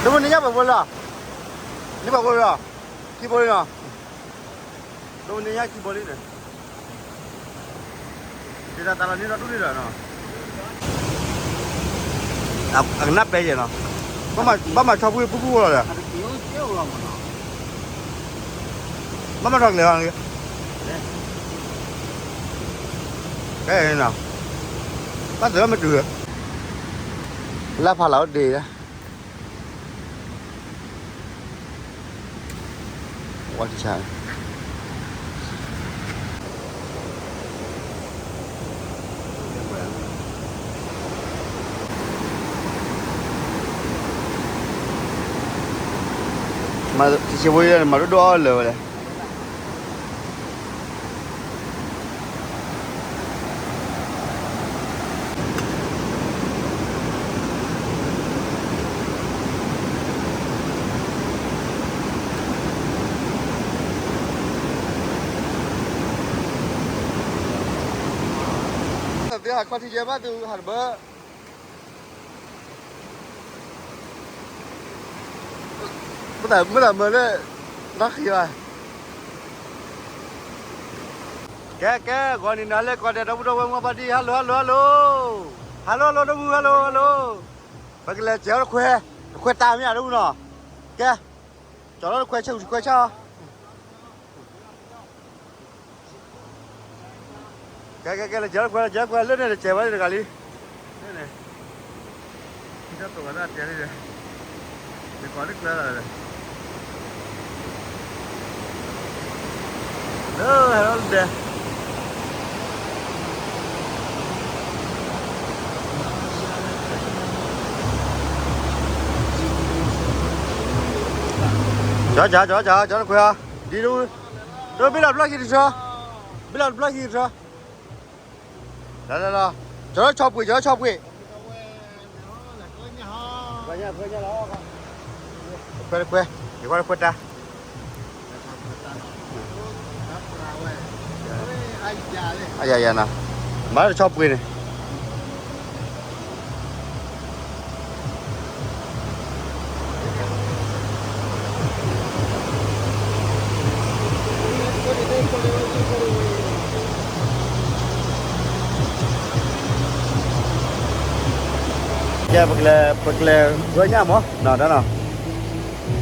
တမုၢ်နံၤညါပှဲၤဖိလီၤ, န့ၢ်ပှဲၤဖိလီၤ, ခံဘိလံနီၤ, တမုၢ်နံၤညါခံဘိလံန့ၣ်, ဒ်တၢ်တၢ်လီၤန့ၢ်ဒီဒူၣ်န့ၣ်ဒီးနီၤ, အကနၣ်ပဲယဲၢ်နီၤ, ဘၣ်မၤဆီဖှံပူၤပူၤလီၤဒီး, ဘၣ်မၤထီၣ်ကျဲၤအီၤ, ကဲနီၤ, ဘၣ်သ့ၣ်လီၤမ့ၢ်တုၤ, လၢဖးလီၤအိၣ်ဒ့း, ဝါတဆါ, မၤတဆံဖိယဲၢ်န့ၣ် မၤဒိၣ်ဒိၣ်အီၣ်လၢာ်ဝဲလဲၣ်. သ့ၣ်ဟးခီထံယဲၢ်ဘၣ်သူဟးတဘၢ မ့ၢ်တၢ်မၢလၢ တၢ်ဃံဘၣ်, ကဲကဲ ဂီၤနံၤနၤလၢကိးဒဲး ဒီပုၢ်ဒီဝဲၢ်မုၢ်ဘၣ်ဒံး hello hello hello, hello hello ဒီပုၢ် hello hello, ပကလဲၤစဲးအီၤတခွဲ, တခွဲတၢ်မ့ၢ်ဧါ ဒီပုၢ်နီၤ, ကဲ, ကၠီၤလီၤတခွဲ ဆဲးအူတခွဲဆၣ်အီၤ ကဲကဲကဲ လဲၤစဲးတခွဲ လဲၤစဲးတခွဲ လၢန့ၣ်တစဲးဘၣ်န့ၣ်တဂၤလံ, လၢန့ၣ်, ထံထီၣ်တိာ်ဂၤတၢ်တဲလံဒီး, ယကိးတကျၢၤလီၤဒီး, လၢဟဲလီၤဒဲး ကၠီၤကၠီၤကၠီၤကၠီၤ ကၠီၤတခွဲအီၤ, ဒ်ဒူၣ်, ဒိၣ်ဘံၣ်လီၤတဖျၢၣ်ခံတထၢ, ဘံၣ်လီၤတဖျၢၣ်ခံတထၢ, လီၤလီၤလီၤ, ကၠီၤလီၤဆီပှ့ၤ ကၠီၤလီၤဆီပှ့ၤ, တခွဲတခွဲ, ယကွၢ်တခွဲတၢ် အယၤယၤနီၤ, မၤတဆီပှ့ၤန့ၣ်, ကဲ ပကလဲၤ ပကလဲၤဂီၤညါမး နီၤ တၢ်နီၤ,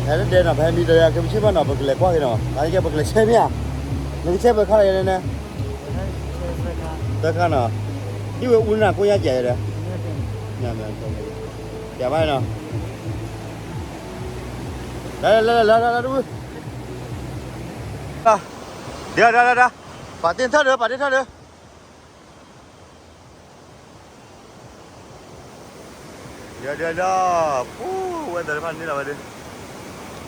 ဟဲလၢဒဲးနီၤ ပဟဲမံဒီးယၤ ကမ့ၢ်ဆ့ၣ်ဘၣ်နီၤ ပကလဲၤကွၢ်က့ၤနီၤ, အကဲ ပကလဲၤဆဲမ့ၢ်ဧါ, နကဆဲပှဲၤခါလီၤယဲန့ၣ်, သၢခါနီၤ, ဒ်ဝဲအူနၤကိးညါကဲဒီး, ကဲဘၣ်နီၤ, လၢလၢလၢလၢလၢ, ဒီးဒီးဒီးဒီး, ပာ်တ့ၢ်ထီၣ်ဒီး ပာ်တ့ၢ်ထီၣ်ဒီး ဒီးဒီးဒီး, ပူၤ ဝဲသ့ၣ်တဖၣ်န့ၣ်လီၤဝဲဒီး,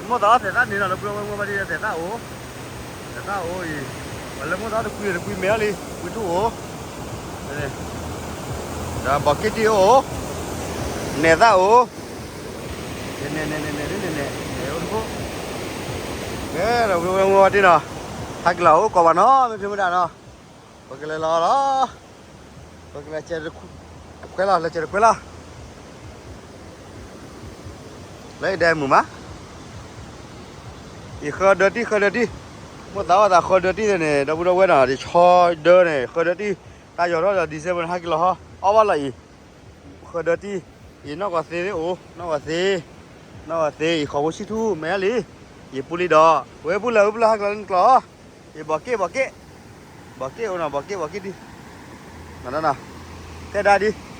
မိၢ်သးအီၣ်သဲးသၣ်န့ၣ်လီၤ လၢပှၤဝဲမိၢ်ဘၣ်ဒံးသဲးသၣ်အိၣ်, သဲးသၣ်အိၣ်အံၤ, ပှၤလၢမိၢ်သးတကွံတကွံမဲာ်အီၤလံ ကွံထူၣ်အိၣ်, ဒီးဘီးက့ၣ်တံၢ်အိၣ်, နဲၣ်သၣ်အိၣ်, နဲၣ်နဲၣ်နဲၣ်နဲၣ်နဲၣ်န့ၣ် နဲၣ်အိၣ်တခိၣ်, ကဲဒီးပှၤဝဲမိၢ်ဘၣ်ဒံးနီၤ, ဟဲက့ၤလီၤအိၣ်ကိးဘၣ်နီၤ မ့ၢ်ဖဲမ့ၢ်ဒၣ်နီၤ ပကလဲၤလီၤလီၤ, ပကလဲၤစဲးတခွဲလီၤ လဲၤစဲးတခွဲလီၤ, လၢအဒဲမုာ်မး, အံၤဃၢဒၢတံၢ် ဃၢဒၢတံၢ်, မိၢ်သးအီၣ်သးဃၢဒၢတံၢ်န့ၣ် ဒီပုၢ်ဒီဝဲၢ်နီၤ ယဆီဒၢန့ၣ် ဃၢဒၢတံၢ်, တၢ်ယီၤထီၣ်ဒီး December န့ၣ် ဟဲက့ၤလီၤဟီ အီၣ်ဘၣ်လီၤအံၤ, ဃၢဒၢတံၢ်, အံၤနီၢ်ကီၢ်သ့အိၣ် နီၢ်ကီၢ်သ့, နီၢ်ကီၢ်သ့ အံၤဃီဖိဆံထူၣ်မဲာ်လံ, ယပူၤလံဒီး ဝဲပူၤလၢ ဝဲပူၤလၢဟဲက့ၤလီၤလၢနကျီၢ်, ယဘီးက့ၣ် ဘီးက့ၣ်, ဘီးက့ၣ်အိၣ်နီၤ ဘီးက့ၣ် ဘီးက့ၣ်တံၢ်, နီၤနီၤ, တဲဒၣ်ဒံး ဒီး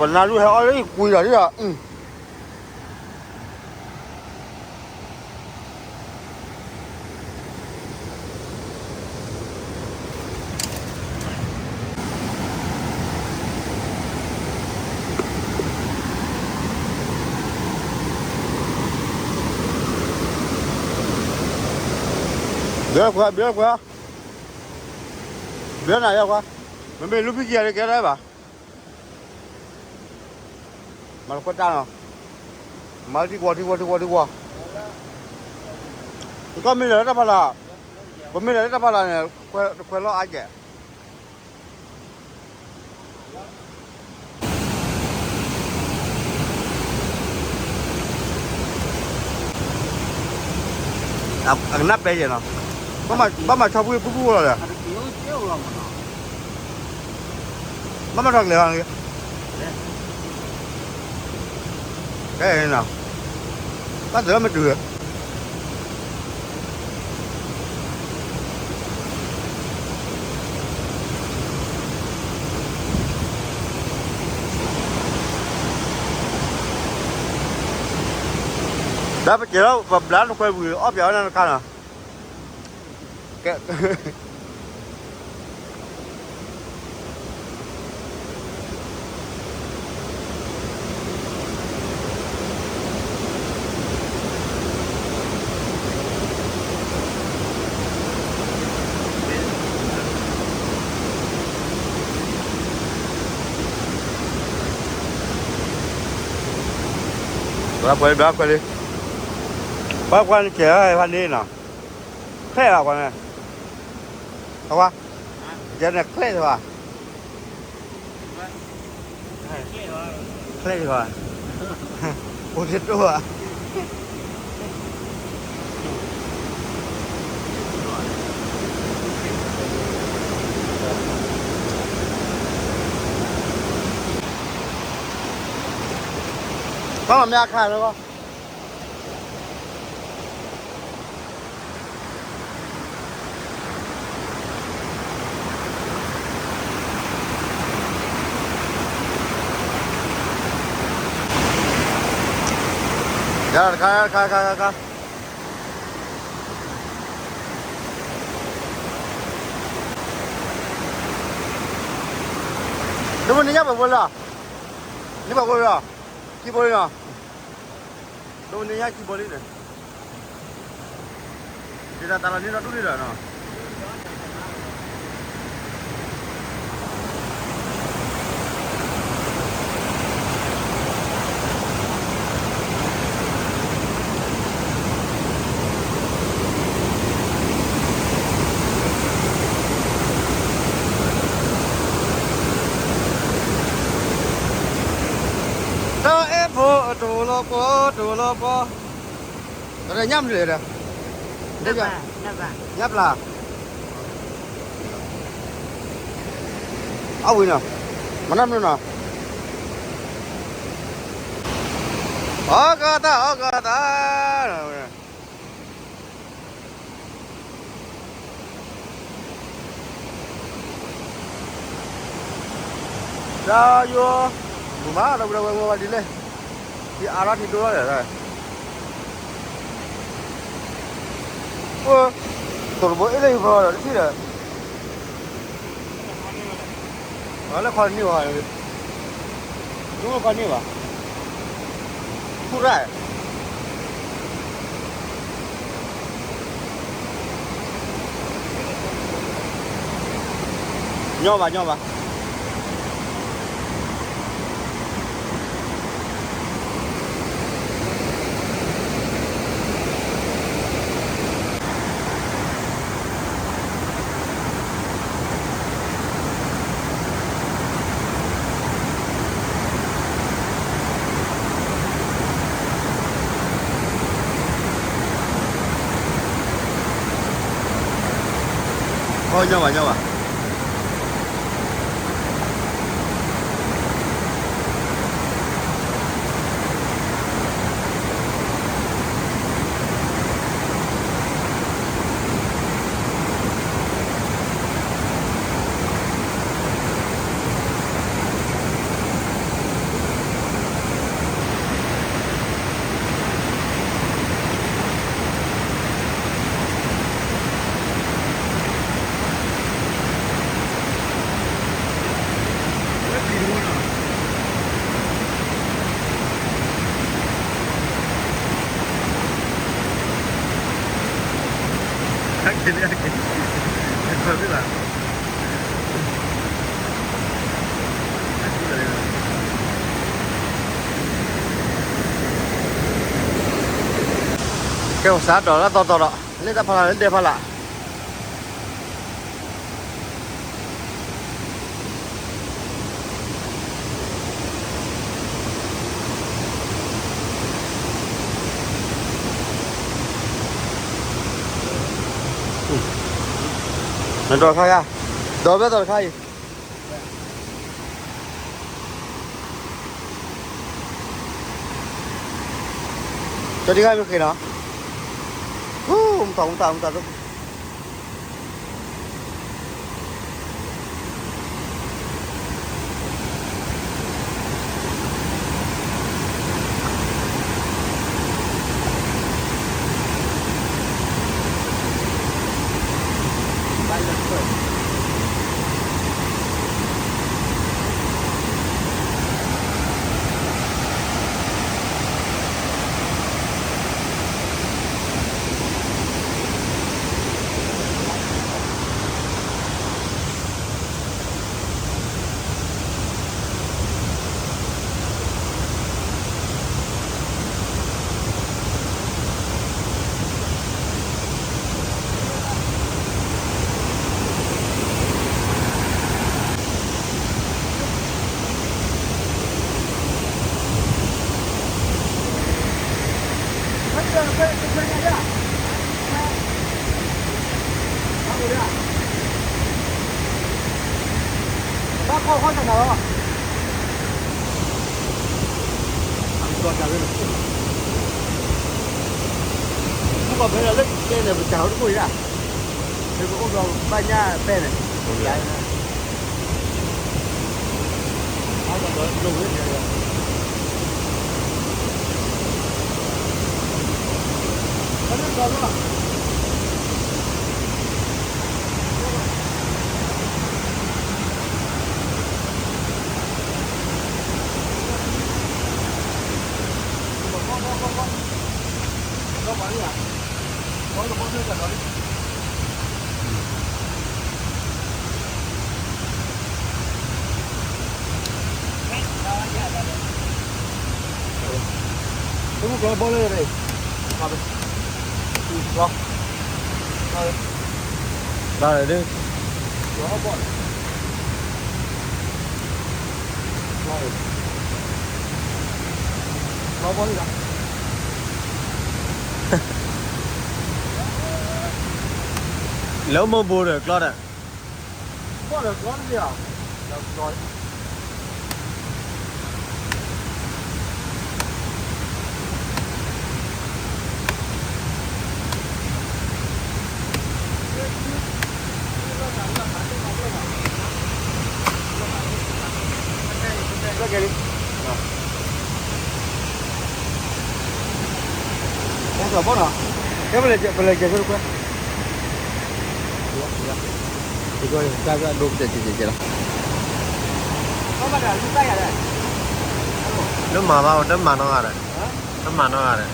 ပနၢ်လူၢ်ဟဲအီၣ်လၢကွံာ်လီၤဒ်ဒီး, ဘျၢခွါ ဘျၢခွါ, ဘျၢနၤယဲခွါ, မ့မ့ၢ်လူၤဖံကံၤယၤလၢကဲဒၣ်ဘၣ် မၤတခွဲးတၢ်နီၤ, မၤထံကွီၤ ထံကွီၤ ထံကွီၤ ထံကွီၤ, ပကီၢ်မ့ၢ်လဲၤလၢတၢ်ဖးလၢ်, ပမ့ၢ်လဲၤလၢတၢ်ဖးလၢ်န့ၣ် တခွဲးလီၤအါကဲး, အကနၣ်ပဲယဲၢ်နီၤ, ဘၣ်မၤဆီဖုပူၤပူၤလီၤဒီး, ဘၣ်မၤထီၣ်ကလဲၤဟီ, ကဲနီၤ, ဘၣ်သ့ၣ်လီၤမ့ၢ်တုၤ ဒီးပစဲးလီၤ ပဘျါတခွဲဝံၤ အီၣ်ပၠးဝဲနၤတခါနီၤ, ကဲ ဘၣ်ကွၢ်လံ ဘၣ်ကွၢ်လံ, ဘၣ်ကွၢ်န့ၣ်ကဲးဖးန့ၣ်နီၤ, ချဲၣ်ဘၣ်ကွၢ်န့ၣ်, အဝါ, ယဲန့ၣ်ချဲၣ်ဘၣ်, ချဲၣ်ဘၣ်, အိၣ်တ့ၢ်တိၢ်ဘၣ် ဘၣ်မၤမ့ၢ်အခါလၢဂီၢ်, ယၤတခါ ခါ ခါ ခါ ခါ, ဒိးမ့ၢ်န့ၢ်ညါပှၤဖိလီၤ, န့ၢ်ပှၤဖိလီၤ, ခံဘိလံနီၤ, ဒိးမ့ၢ်န့ၢ်ညါခံဘိလံန့ၣ်, ဒ်တၢ်တၢ်လီၤန့ၢ်ဒီးဒူၣ်လံလီၤနီၤ. တၢ်အဲၣ်ဖိအတိၢ်လီၤပီ, တိၢ်လီၤပီ, တၢ်ညၣ်မနုၤလဲၣ်ဒီး, ညၣ်ပျၢ်, အဝံၤနီၤ, မနၢ်မနုၤနီၤ, အီကတၢ် အီကတၢ် တၢ်ယိ, မုာ်မး ဒီပုၢ်ဒီဝဲၢ် မ့ၢ်ဝဲဒ်လဲၣ်, ထံအါထီၣ်ထံဒိၣ်ထီၣ်လဲၣ်, အိၣ်, သိၣ်တဘိအ့ၣ်လၢဟံၣ်ဖီဒီးတထံၣ်ဒီး, အလၢခီတန့ၢ်ဘၣ်, မ့ၢ်ခီန့ၢ်ဘၣ်, ထူၣ်ရၣ် ညီဘၣ် ညီဘၣ်, ညီဘၣ် ညီဘၣ်, ကဲ စးဒီးလၢသီသီဒီး လၢတၢ်ဖးလၢ်လၢဒဲးဖးလၢ် နဒီးတခါယါ, ဒီးဘၣ်ဒီးတခါအံၤ, ကၠီတံၢ်ခါမ့ၢ်ဃ့နီၤ, မတၤမတၤမတၤ, မ့ၢ်ကီၢ်ဖဲလၢကျဲန့ၣ် ပစံးတခိၣ်အံၤဒၣ်, မ့ၢ်ပအိၣ်ဘျီဘၣ်ညၣ်ပဲန့ၣ်, တမူကျီဘီလၢ, ကျီ, ဘၣ်လၢဒုး, ကျီဘီလၢ, လၢမိၢ်ဘိဒီးကျီဒီး ဘီဒီးကျီတဘ့ၣ်ဧါ, ဒီးကျီ ကဲလံ, ဘီနီၤ, ကဲပလဲၤကဲဆိတခွဲ, တၢ်ဒိကဲကဲကဲလီၤ, လၢမၤဘၣ် တမၤနီၢ်ဂၤဒီး, တမၤနီၢ်ဂၤဒီး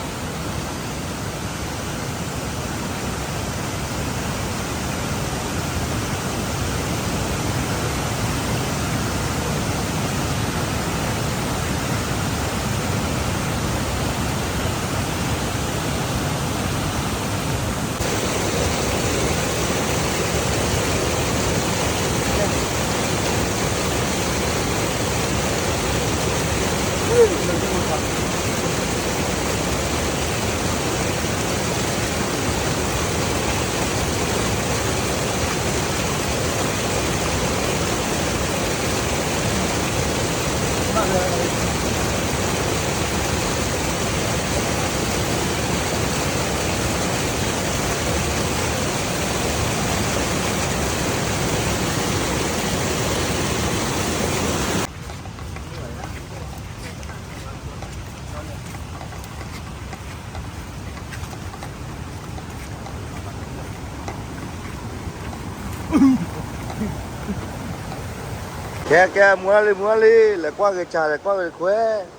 ကဲကဲ မူလံ မူလံ လဲၤကွၢ်ဂ့ၤဆၣ် လဲၤကွၢ်ဂ့ၤခွဲး.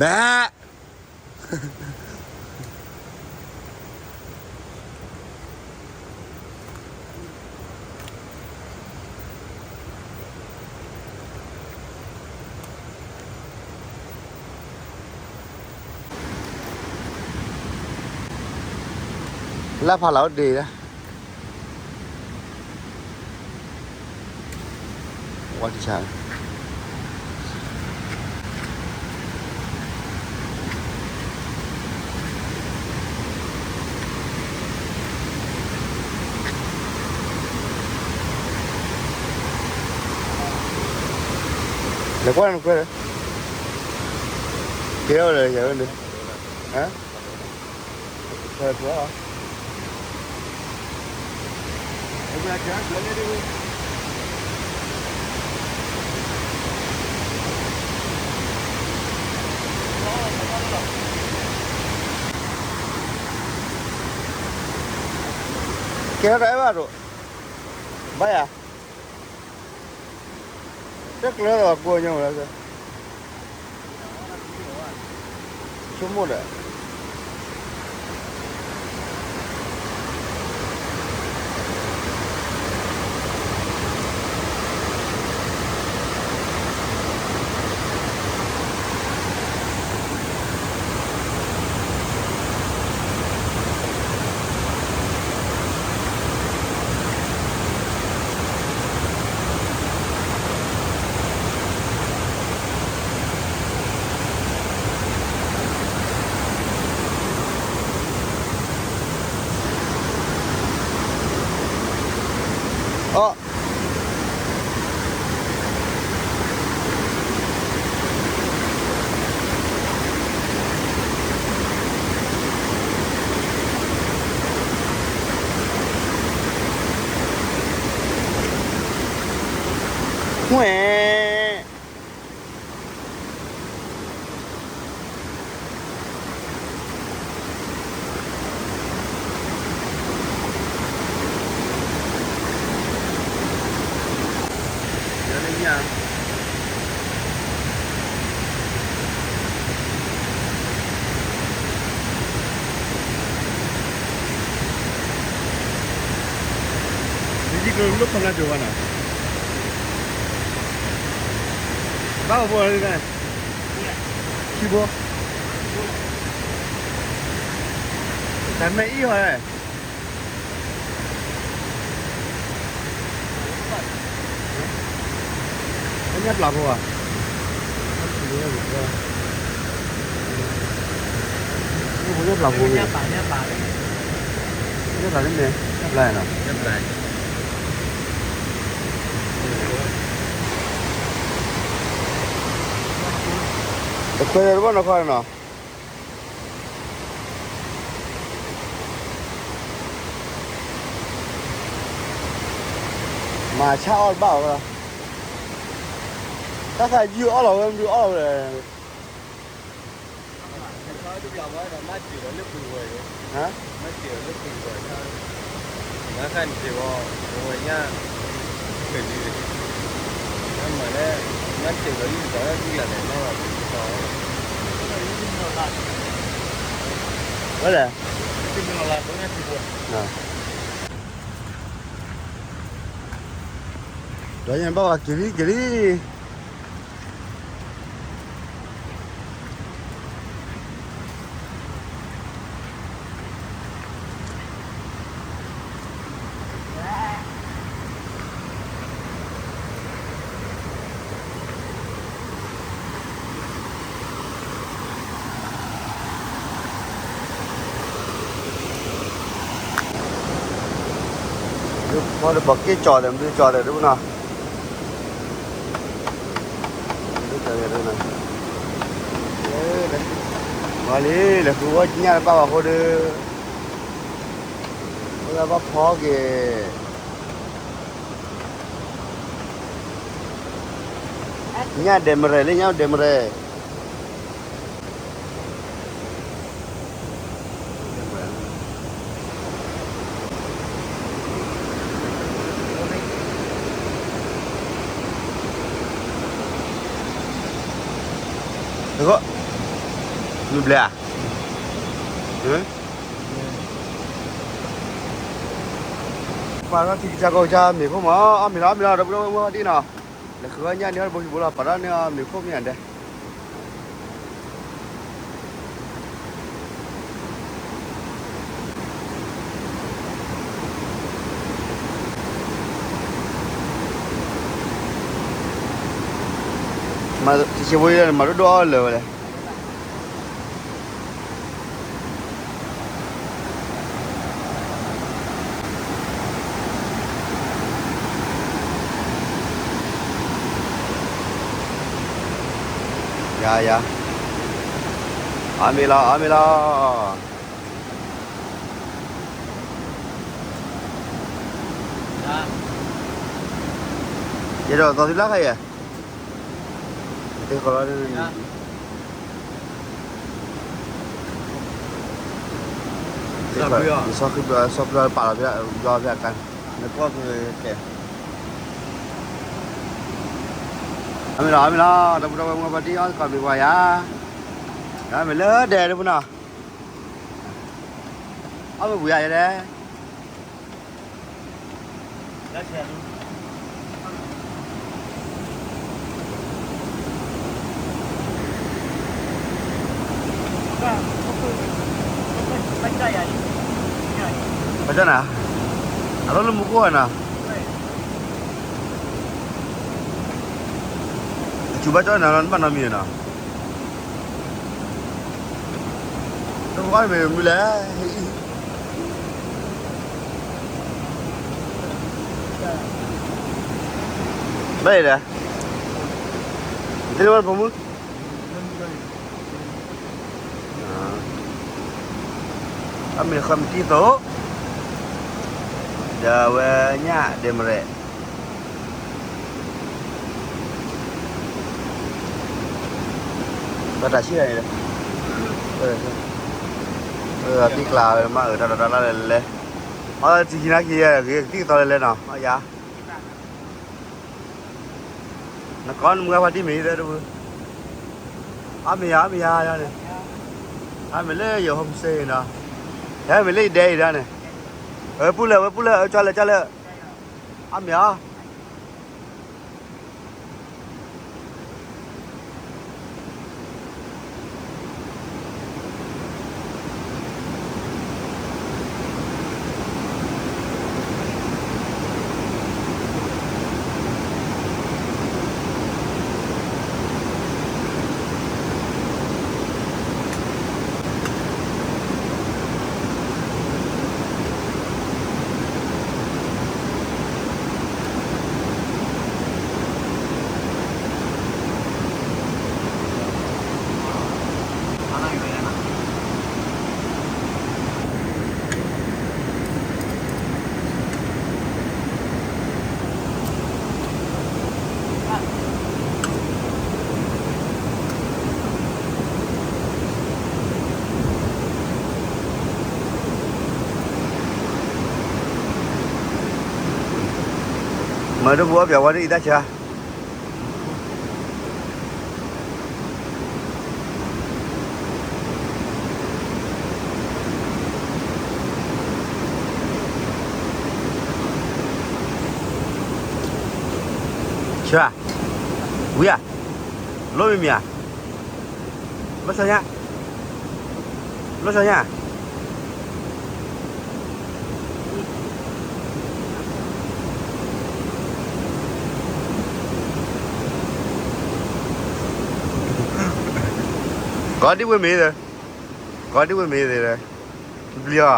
ဘဲ တၢ်ဖးလီၤဒ့ၣ်, ဝါတဆါ, လဲၤကွၢ်နကွၢ်, ကဲဝဲလဲၣ်, ယၤဝဲန့ၣ်, ဟါ ကဲထီၣ်တၢ်အဲၣ်ဘၣ်ဒိၣ်, ဘၣ်ယၤ, တကျၢၤလီၤကိးညါလီၤ, ဆိကမိၣ်ဒီး အီၣ် ဝဲ လၢခံကလိၤလၢခီၣ်နၢ်ကၠိၤဝဲနီၤ, ဘၣ်ပှၤဖိလၢ ခံဖိ, တၢ်မ့ၢ်အံၣ်ဟီ, ညၣ်ပျၢ်ဖိဧါ, ညၣ်ပျၢ်ဖိ, ညၣ်ပျၢ်န့ၣ်မ့ၢ် ညၣ်ပျၢ်နီၤ, တခွဲးတဘၣ်နီၤခီနီၤ. မၤဆါအီၣ်တဘၣ်ဝဲ, တၢ်သးယုၢ်အီၣ်လီၤဝဲ မ့ၢ်အီၣ်လီၤဝဲ, ဟါ, ဝဲလဲၣ်, ဒီးယဘၣ်ဝဲက့ၤလံက့ၤလံ. ဖီဒီးဘီးက့ၣ်ကၠီၤဒီး မ့ၢ်ကၠီၤဒီးဒ်နီၤ, ဝဲလံ လဲၤဃုဝဲညၣ်တဘၣ်ဘၣ်အဃိဒီး ဝဲဒၣ်ဘၣ်ဖီက့ၤ ညၣ်ဒဲးမရဲၣ်လံ ညၣ်ဒဲးမရဲၣ်. မ့ၢ်ဘျဲၣ်ဧါ, ပာ်ထီၣ်ထံကစၢ်ကီၢ်ကစၢ်မ့ၤခိၣ်မး အီၣ်မ့ၤလီၤ အီၣ်မ့ၤလီၤဒီပုၢ်ဝဲၢ်ဟီၣ်ဒံနီၤ, လဲၤဃုအီၣ်ညၣ်န့ၣ်ဟီၣ်တဘိယူၤဘိလီၤ ပာ်ထီၣ်န့ၢ်အီၣ်မ့ၤခိၣ်မ့ၢ်ဧါဒဲး. တဆံးဖိအံၤလၢနမၤဒိၣ်ဒိၣ်အီၣ်လၢာ်ဝဲလဲၣ်. ယၤယၤ, အီၣ်မ့ၤလီၤ အီၣ်မ့ၤလီၤ. ယဲဒီးသီသုလၢ်ခါယဲ, တဃီလီၤ, ယဆီဃံဘျီ ဆီဘျီပာ်လီၤဖဲ ဘျီဖဲအကါန့ၣ်, နကွၢ်ဖဲတဲ, အမ့ၢ်လီၤ အမ့ၢ်လီၤ ဒီပုၢ်ဒီဝဲၢ်မုၢ်ပှၤတံၢ်အီၣ်သကိးမ့ၤပှၤယၤ, ယၤမ့ၢ်လၢဒဲးတပူၤနီၤ, အီၣ်မ့ၤပှၤယၤယဲဒဲး. ပကၠီနၤ, အလီၢ်လၢမူခိၣ်နၤ, အစူၤဘၣ်ကၠီနၤလီၤ နဘၣ်နီတမံၤနီၤ. တဝါမ့ၢ်မုၢ်လဲၣ်, ဘၣ်ယဲဒၣ်, တလၢဝဲဖိမုၣ်, အမ့ၢ်ဃီမတံသိး, ဒီးအဝဲညၣ်ဒဲးမရဲၣ် ဘၣ်တၢ်ဆံၣ်န့ၣ်, သံကျါဝဲမ့ၢ်အတၢ်ဒိးတၢ်လၢ်လဲၣ်လဲၣ်, အီၣ်တံၢ်ကံနါကံယဲ ဂ့ၤကသံၣ်ကသီလဲၣ်လဲၣ်နီၤ, အယၤ, နကီနမုၢ်ဂၤဖါတံၢ်မ့ၢ်အံၤသၢတဝု, အါမ့ၢ်ယၤ အါမ့ၢ်ယၤယၤန့ၣ်, အါမ့ၢ်လၢယ homestay နီၤ, ဟဲမ့ၢ်လၢယဒဲအံၤဒၣ်န့ၣ်, အဝဲပူၤလၢ အဝဲပူၤလၢ အကၢ်လၢကၢ်လၢ, အါမ့ၢ်အါ မၤဒိပူၤအီၣ်ပၠးဝါဒ်အံၤတၢ်ဆါ ဆၢ, ဝံၤဧါ, လိၣ်မံၤမံၤဧါ, လိၣ်ဆီညါ, လိၣ်ဆီညါ. ကီဒံဝ့ၢ်မ့ၢ်သ့, ကီဒံဝ့ၢ်မ့ၢ်သ့, ဘျီဧါ.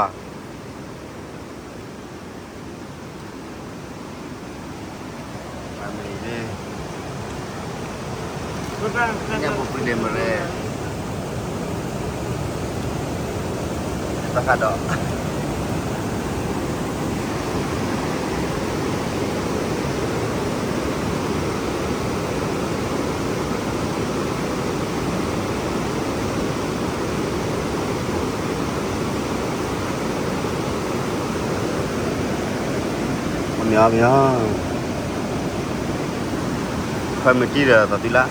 မ့ၢ်န့ၣ်, ညၣ်ဖိဖုန့ၣ်မ့ၢ်လဲၣ်, တၢ်ဃးဒီး မ့ၢ်အီၤမ့ၢ်အီၤ, ခီမ့ၢ်တံၢ်ဒီးသးသံလၢ်,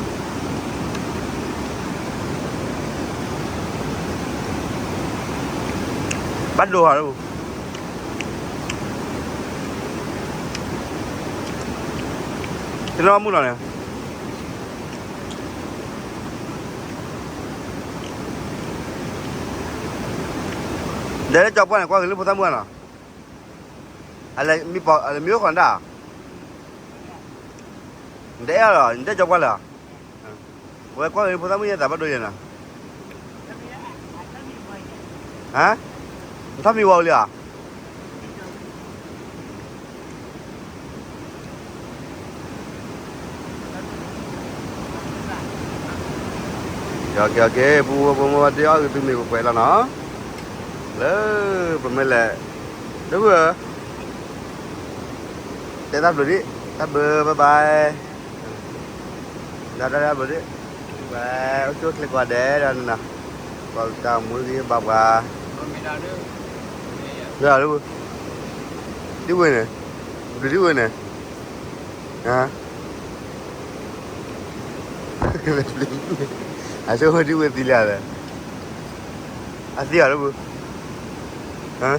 ဘၣ်ဒိဟီၣ်, တနီၣ်မုၢ်လီၤန့ၣ် ဒဲလၢကၠီပှၢ်န့ၣ် ကွၢ်က့ၤလၢဖိသၣ်မုၣ်ဧါနီၤ, အလဲၤမံအိၣ်ဃီၤဒၣ်, နတအဲၣ်လီၤ နတဲကၠီပှၢ်လၢာ်, ဝဲကွၢ်က့ၤဖိသၣ်မုၣ်ယဲသးဘၣ်ဒိယဲနီၤ, ဟါ, နထီၣ်မံဝီလံဧါ. ကဲ ကဲ ကဲ ပူဖိမိၢ်ပၢ်သ့ၣ်အီၣ်ဂ့ၤသုမ့ၢ်ပှဲၤပှဲၤလီၤနီၤ, လၢပမ့ၢ်လဲၤ, ဒီပုၢ်ဧၢ, တဲတၢ်ဘျုးဒံး, တၢ်ဘျုး bye bye, ဒီးတၢ်ဘျုးဒံး, bye, အိၣ်ဆူၣ်အိၣ်ချ့ကိးဂၤဒဲးဒီးနီၤ, ပှၤတၢ်မူဂ့ၤဘၣ်ပှၤ, ဒ်ဝဲန့ၣ်, ဘျုးဒ်ဝဲန့ၣ်, အဆိဒ်ဝဲသံလၢ်ဒီး, အသံအီၤလၢပူၤ,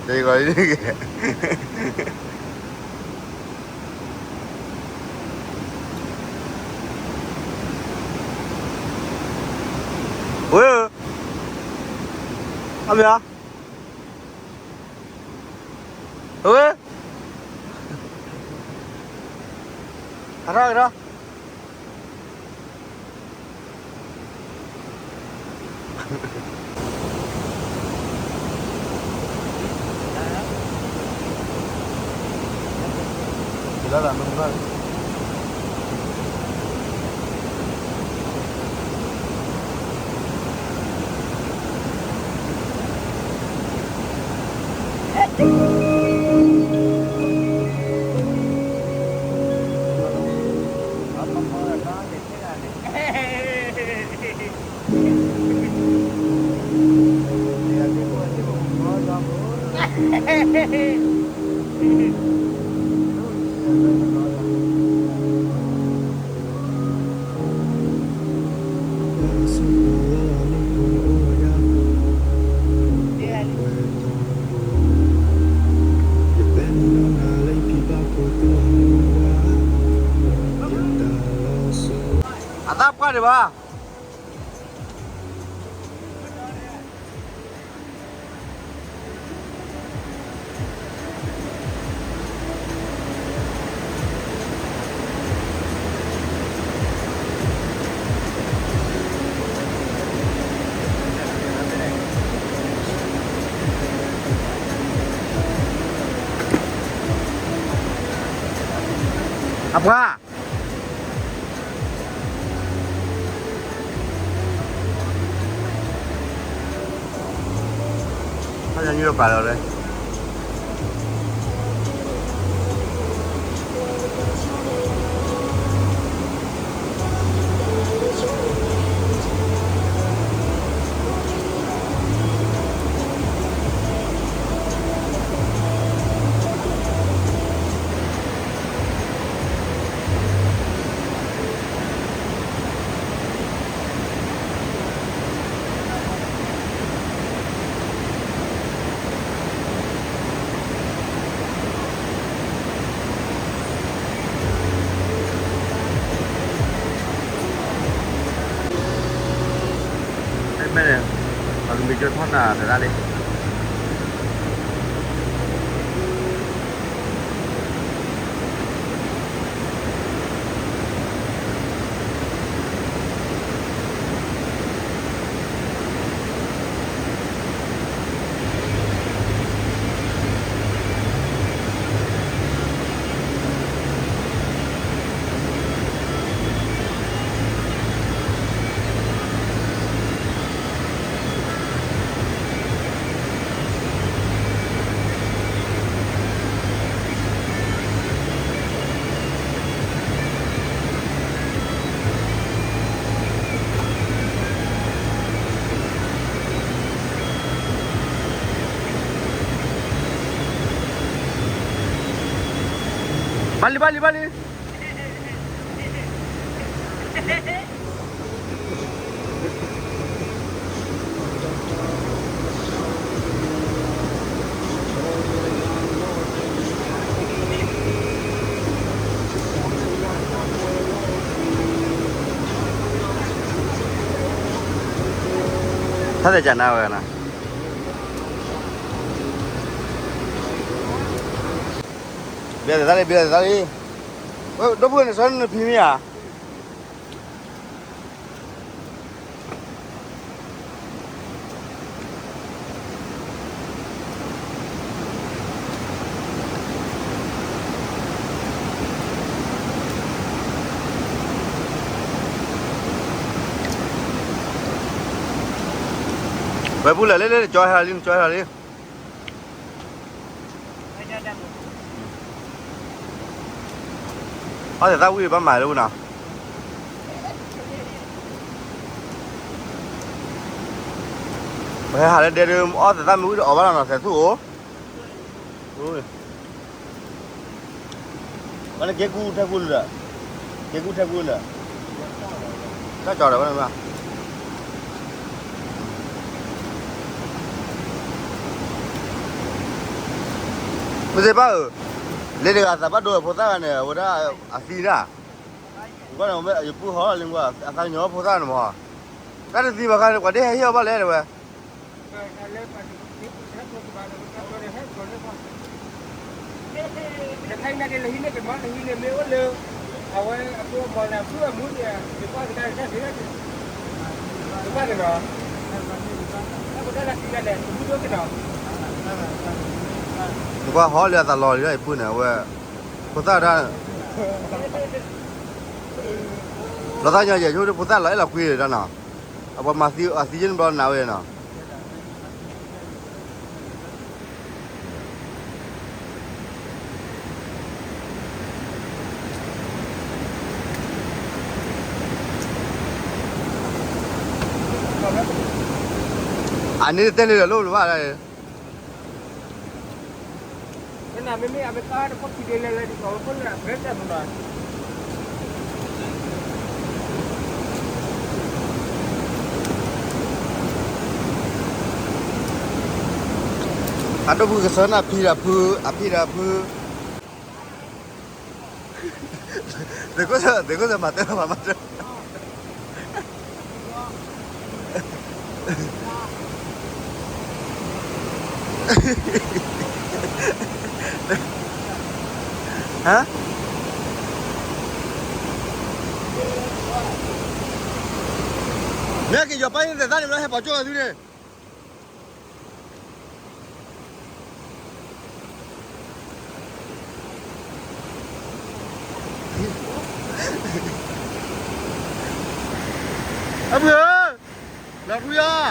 တဂီၤလံ, ဝဲ, အမ့ၢ်ဧါ, ဝဲ, ဟးထီၣ်ကဒီး အသၣ်ပှၢ်ဒံးဘၣ်. အပှၤ ဟဲညိပာ်လီၤလၢ ဖဲန့ၣ် ပှၤကမံၤကၠိထီၣ်နၤတဒၣ်လံ. ဘၣ်လံ ဘၣ်လံ ဘၣ်လံ. ထါသဲးကနါဝဲနၤ, ဘျဲသးလံ ဘျဲသးလံ, ဒီပုၢ်ဝဲၢ်န့ၣ် စီၤနဖံမ့ၢ်ဧါ, ပူၤလၢာ်လၢလၢ နကၠီဟဲလီၤလံ နကၠီဟဲလီၤလံ. အီၣ်သဲးသၣ်ဝံၣ်ဘၣ်မၤလၢပူၤနီၤ. ပဟဲဟးလၢဒဲဒုး အီၣ်သဲးသၣ်မ့ၢ်ဝံၣ်ဒီးအီၣ်ဘၣ်လီၤနီၤ သဲးသူၣ်အိၣ်. ဝဲလၢက့ၤကူထဲကူလၢာ်, က့ၤကူထဲကူလၢာ်, တၢ်ကၠီဒီးဝဲန့ၣ်ဘၣ်. မ့ၢ်စ့ၢ်ဘၣ်ဧၢ, လၢတဂၤသးဘၣ်ဒိဖိသၣ်ဂၤန့ၣ် အဝဲဒၣ်အသံဒၣ်, ကွၢ်န့ၣ် ယပုၢ်ဟီလံကွၢ် အသးကညီၤဖိသၣ်န့ၣ်မး, တၢ်တသံဘၣ်ခါန့ၣ် ပှၤဒ့ဟဲဟ့ၣ်အီၤဘၣ်လဲၣ်တဲဝဲ. နကွၢ်ဟီလၢအသးလီၤလံဒီး ယပုၢ်န့ၣ် အဝဲ ဖိသၣ်တၢ် လီၤသးညီယဲၢ်ဆိ ဖိသၣ်လီၤအဲၣ်လီၤကွံတၢ်နီၤ, အပှၤမၤသံအသံယဲၢ်န့ၣ်ဘျီနၤဝဲနီၤ. အန့ၣ်တဲလၢလိၣ်ဘၣ်ဒၣ်, မ့မ့ၢ်အမ့ၢ်ကါတခိၣ်ခံဒ်လဲၣ်လဲၣ်ဒ်သိးဝဲဖိလၢအဖဲတၢ်မနုၤ အဒိၣ်ဖုကဆၢနၢ်ဖံဒီးဖု, အဖံဒီးဖု, သုးခိၣ်စၢၤမၤတၢ်မၤမၤတၢ်, ဟါ, မ့ၢ်က့ၤယီၤပၢ်ယသဲးသၣ်န့ၣ် ဘျီဟဲပိာ်ကၠိၣ်အီၤသုန့ၣ် အပုၢ်ဧၢ, လီၤထွံၣ်အီၤ,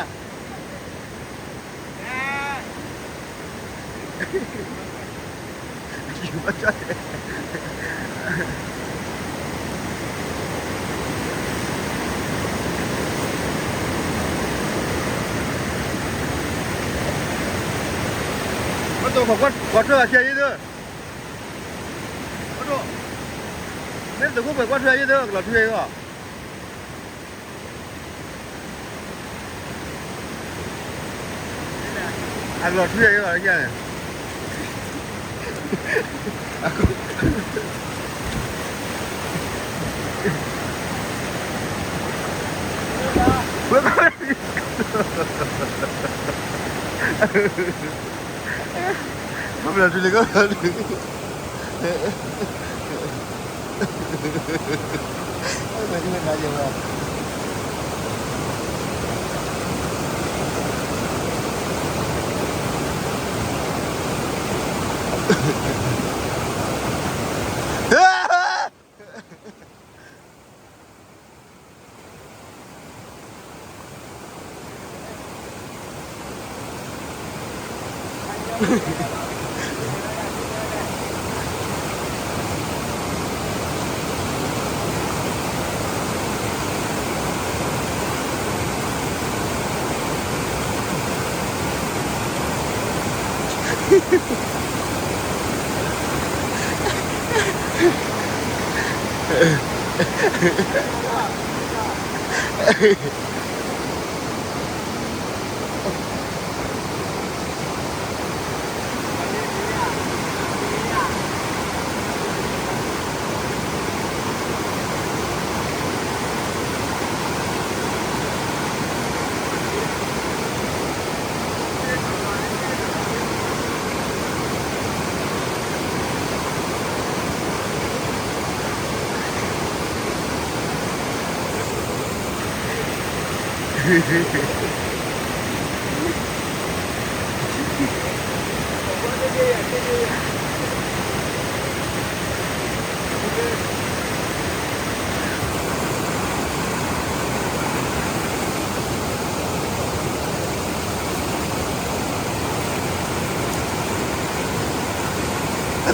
ပှၤထွဲအခံယဲၢ်သု, မ့ၢ်သုးခိၣ်ပှဲၤကွၢ်ထွဲယဲၢ်သု ကလီၤထွံၣ်အီၤ အကလီၤထွံၣ်အီၤယဲၢ်န့ၣ်, ဝဲ, ကလီၤထွံၣ်လၢကလီၤထွံၣ်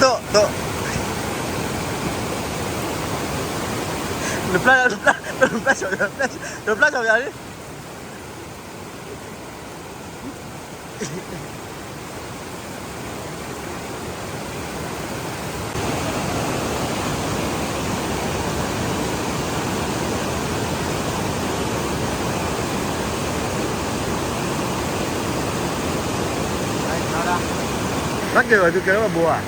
သိး သိး နပျၢ် နပျၢ် နပျၢ်စီၤပၤ နပျၢ်စီၤပၤန့ၣ် တၢ်ကဲဝဲသုကဲထီၣ်ဘိဧါ.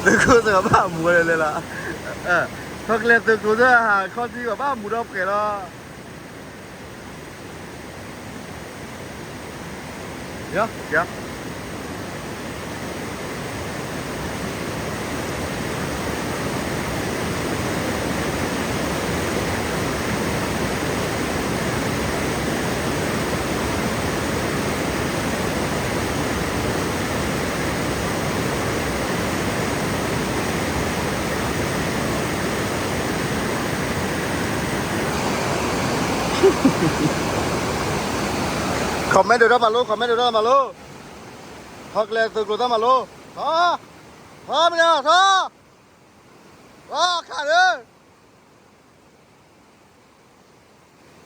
သုးခိၣ်စ့ၢ်ကီးဘၣ်မူဝဲလဲၣ်လီၤ. ဟီၣ်ကျဲသုးကျိၤသၢဟးခီၣ်ထံးဘၣ်မူဒီးပှဲၤလီၤ. ယ ယ comment ဒိးတၢ်မၤလိ comment ဒိးတၢ်မၤလိ, ဟီၣ်ကျဲသုးကျိၤတၢ်မၤလိ, ထီ, ထီမ့ၢ်နီၤ ထီ, ထီခါလၢ,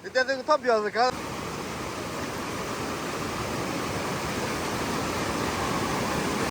ယတဲသုကထီၣ်ပယီၤစခါ